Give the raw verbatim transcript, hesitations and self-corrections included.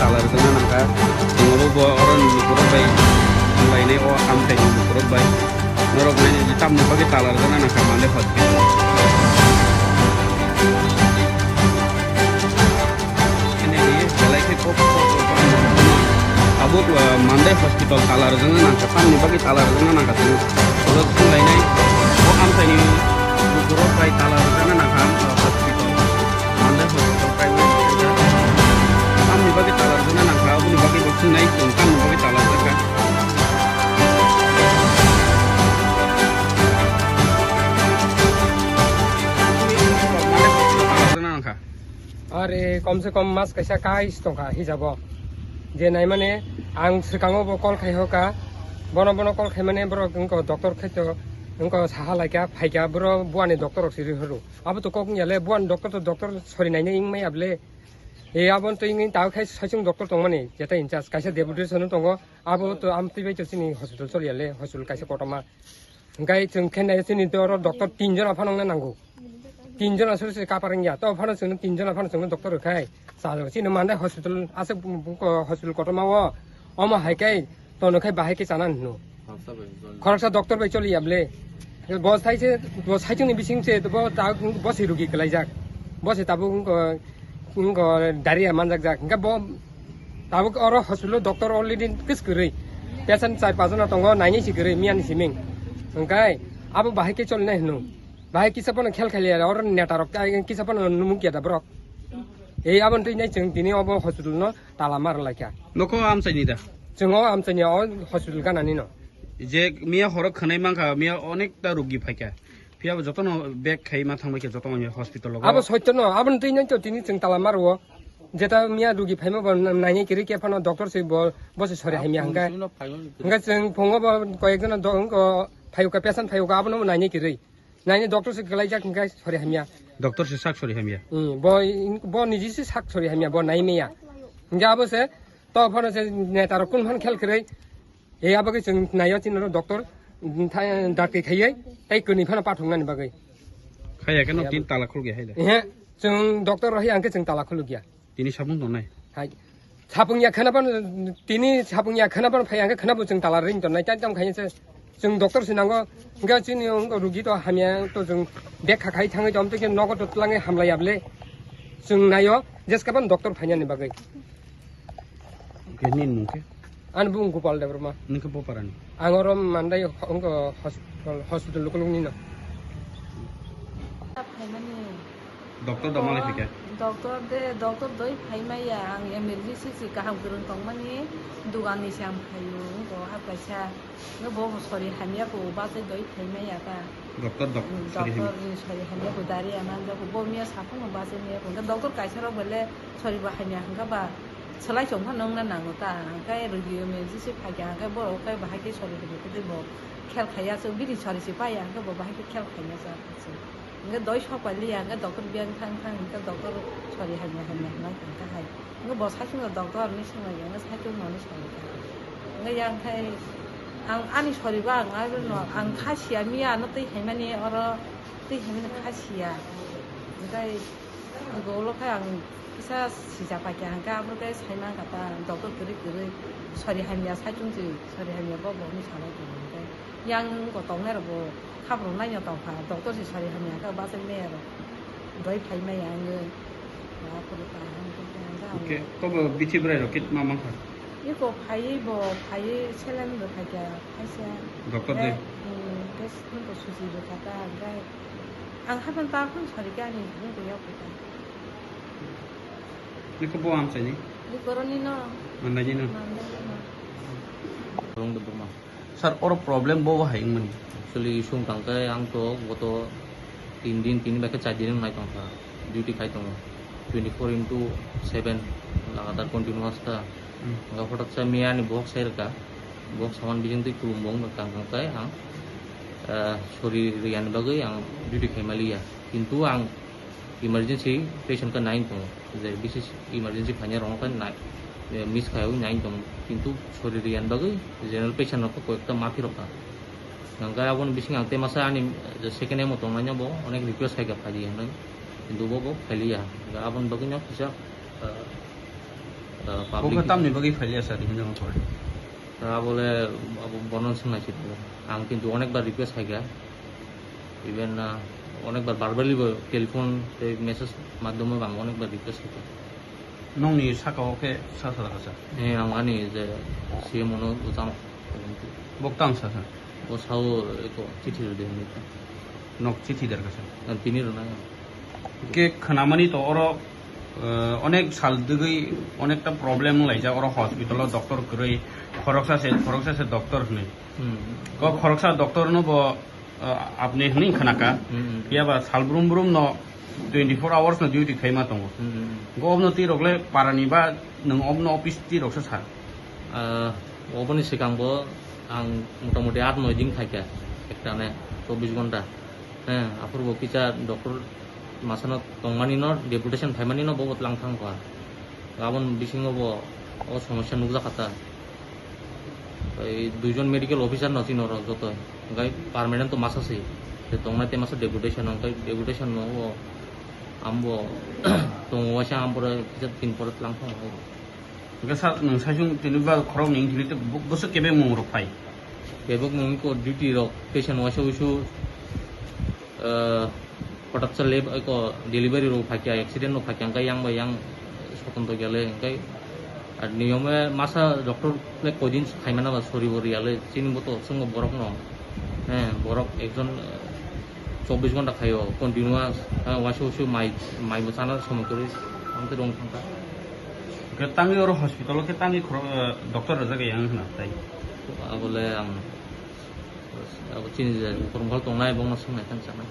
Talar gana nangkha, tongo bo oro ni borok bai, lainai o amthai ni borok bai. Norok naina di tamni bagwi talar gana nangkha Mandai hospital. Ini di belai khe kok, kok, kok, kok. Abo, eh, Mandai hospital talar gana nangkha, tamni bagwi talar gana nangkha. Oro lainai o amthai ni borok bai talar gana nangkha, eh, hospital. Mandai hospital kaimani khaijak. Tamni bagwi talar rwna nangkha, aboni bagwi bo swngnai chwng tamni bagwi talar rwkha. Mandai hospital talar rwna nangkha. Are, kom se kom mas kaisa kai tongkha hijabo. Je naimani ang swkango bo call khai hoka. Bono, bono call khaimani borok wngkha doctor khaito, wngkha saha laikha, phaikha, boro buani doctor rok siri horo. Abo to kok wngya le, buan doctor to doctor sori nainai wngmaya bole. E, aboni twi wngwi tao khai saichung doctor tongmani, jeta in charge. Kaisa deputation tongo, abo to amtwi bai to chini hospital choliya le, hospital kaisa kotorma. Hwnkhe chwng khe nai chini to oro doctor tinjon aphano wngna nango. Tinjon aswk se kapar wngya, to aphano chwngno tinjon aphano chwngno doctor rwkhai. Chalo chini Mandai hospital aswk bu-, bu-, hospital kotorma o, omo hai khe tono khai bahai khe chana hino. Khoroksa doctor bai choli yable. Bo sai se, bo saichung ni bising se, bo ta, bo se rugi kwlaijak. Bo se tabuk wngko, wngko diarrhea manjak jak. Hingke bo tabuk oro hospital o doctor already kis kwrwi. Patient char pachjona tongo, nainai si kwrwi, miyani siming. Hingke abo bahai khe choli nai hino. Bahai kisa phano khel khaliya, oro neta rok kisa phano numukya da borok. Ei aboni twi nai chwng tini obo hospital no tala mar laikha. Nokho amchaini da? Chwng o amchaini o hospital ganani no. Je miya horo khwnai mankha, miya onekta rugi phaikha. Phiya bo jotono bag khai ma thangbai khe jotono hospital o. Abo soityo no, aboni twi nai to tini chwng tala mar o. Jeta miya rugi phaima bo nainai kiri khe phano doctor se bo, bo se sori hamya hangka. Hangka chwng phungo bo koyek jona do-, wngko phayuka patient phayuka abono nainai kiri. Naini doctor se kwlaijak hingkhe sori hamya. Doctor se sak sori hamya. Hmm, bo, bo niji se sak sori hamya, bo nai meya. Hingkhe abo se, to phano se neta rok kun phan khel kwrwi. E abo khe chwng naio chini doctor, hmm, tha-, dakti khaiwi, tei kwnwi phano pathoknani bagwi. Khaiya khe no tin tala khulge hai da. Ehe, chwng doctor rohi ang khe chwng tala khulugya. Tini sapung tongnai. Hai. Sapung ya khana pan, tini sapung ya khana pan phai ang khana bo chwng tala ring tongnai, tam tam khai se chwng doctor se nango. Hingke chini wng rugi to hamya to chwng bag kha khai thangwi tom teke nogo to tlange hamlai yable. Chwng nayo jeska pan doctor phainani bagwi. Oke, nini mung khe? Ani bung Gopal Debbarma. Nini khe boparani? Ang oro Mandai ho-, wngko hospital, hospital lukulukni no. Phaimani. Doctor da malai phikha? Doctor de, doctor doi phaimaya, ang emergency si kaham kwrwng tongmani, dugan ni se ang phaio, wngko ha kaisa, no bo sori hamya ko, bachai doi phaimaya ta. Doctor, doc-, mm, sori hamya. Doctor ni sori hamya ko, dari ama joko, bo miya saphang no bachai miya ko, doctor kaisa rok bele sori bo hamya hwnkha ba, swlai chong phano wngna nango ta, hwnkhe rwgwi emergency phaikha, hwnkhe borok khe bahai khe sori hamya khe bo khel khaiya se, bini sori se paiya, hwnkhe bo bahai khe khel khaina se. Hingke doi sok pai liya, hingke doctor biyang thang thang, hingke doctor sori hamya hamya hwnwi hingke hai. Hingke bo saichung no doctor ni swngmani, hingke saichung no ni sori kha. Hingke yang khai ang ani sori ba ang aro no ang kha siya miya ano twi haimani oro twi haimani kha siya. Hingke hingke ulo khai ang kisa sija paikha hingke abo khe sai mankha ta doctor kwrwi kwrwi sori hamya saichung se sori hamya bo bo hwnwi salai tongo hingke yang wngkha tongnai rok bo. Khapro naina tongkha, doctor se sari hamya khe bachai maya rok. Doi phai maya wngwi. Ba phuru ta hwn khe hwn khe hwn. Oke, tobo bithi bwrai rok kit ma mankha? Iko phaiwi bo phaiwi saline rwkha khe phaisa. Doctor de? Hmm, test nungko suji rwkha ta, hwnkhe ang haphang ta phang sari khe ani nungko yok kha. Niko bo amchaini? Iko roni no. Mandaini no? Mandaini no. Rung de buma. Sir, oro problem bo hai wngmani? Actually, sung tang khe ang to goto tin din, tini bai khe char din wng nai tong kha. Duty khai tongo. Twenty four into seven lagatar continuous ta. Hmm. Hwnkhe hotak sa miya ni bohok sai rwkha. Bohok saman bising twi kulum bo wng tang khe ang, eh, sori rwya ni bagwi ang duty khai maliya. Kintu ang emergency patient khe nai tongo, je bisis emergency phainai rokno khe nai, eh, miss khaiwi nai tongo, kintu sori rwya ni bagwi general patient rok khe koyekta ma phirokha. Hwnkhe aboni bising ang tei masa ani, eh, second M o tongnaino bo onek request khaikha phaidi hwnwi, kintu bo, bo phailiya. Hwnkhe aboni bagwino kisa, eh, Tabuk public khe tamni bagwi phailiya sir, hinwi wngkha? Tabole abo bono swngnai sidi. Ang kintu onekbar request khaikha. Even, ah, onekbar verbally bo, telephone tei message madhyome bo ang onekbar request khaikha. Nokni saka o khe sa sa kha sir? Eh, ang ani je C M O no jama. Bok tang sa sir? Bo sao eko chithi rwdi hinwi. Nok chithi derkha sir? Ang tini rwnai. Khe khwnamani to oro, eh, onek sal dwgwi onekta problem wnglaijak oro hospital o doctor kwrwi, khoroksa se, khoroksa se doctor hwnwi. Hmm. Ko khoroksa doctor no bo, eh, apni hwnwi khnaka. Hmm. Phiya ba sal brum brum no twenty four hours no duty khaima tongo. Hmm. Go obno twi rok le parani ba nwng obno office twi rok sa sa? Ah, oboni swkang bo ang motamuti aat noi din khaikha, ektane chobbish ghonta. Heh, aphuru bo kisa doctor masano tongmani no, deputation phaimani no bo twlang thang kha. Aboni bisingo bo o somosya nukjakha ta. Tei duijon medical officer no chini oro joto, hwnkhe permanent to masa se, tei tongnai tei masa deputation, hwnkhe deputation no o ambo tongo waisa ampore kisa tin pore twlang thang kha. Hwnkhe sir, nwng saichung tini ba khorok ni wngthili tei bu-, bwswk kebengmung rok phai? Kebengmung ko duty rok patient waisa uisu, eh, kotaksa lab, eh, ko delivery rok phakya, accident rok phakya, hwnkhe yang bai yang soton to gele, hwnkhe ar niyome masa doctor le koidin khaimana ba sori bo riyale, chini bo to chwngno borok no, eh, borok ekjon, eh, chobbish ghonta khaio, continue, ah, waisa waisa mai, mai bo chana somoi kwrwi, ang tei rong thangkha. Hwnkhe tangwi oro hospital o khe tangwi khoro, eh, doctor rwjak yang hwna tai? Abole ang, abo chini je khoroknwi tongnai, bongno swngnai thang sanai.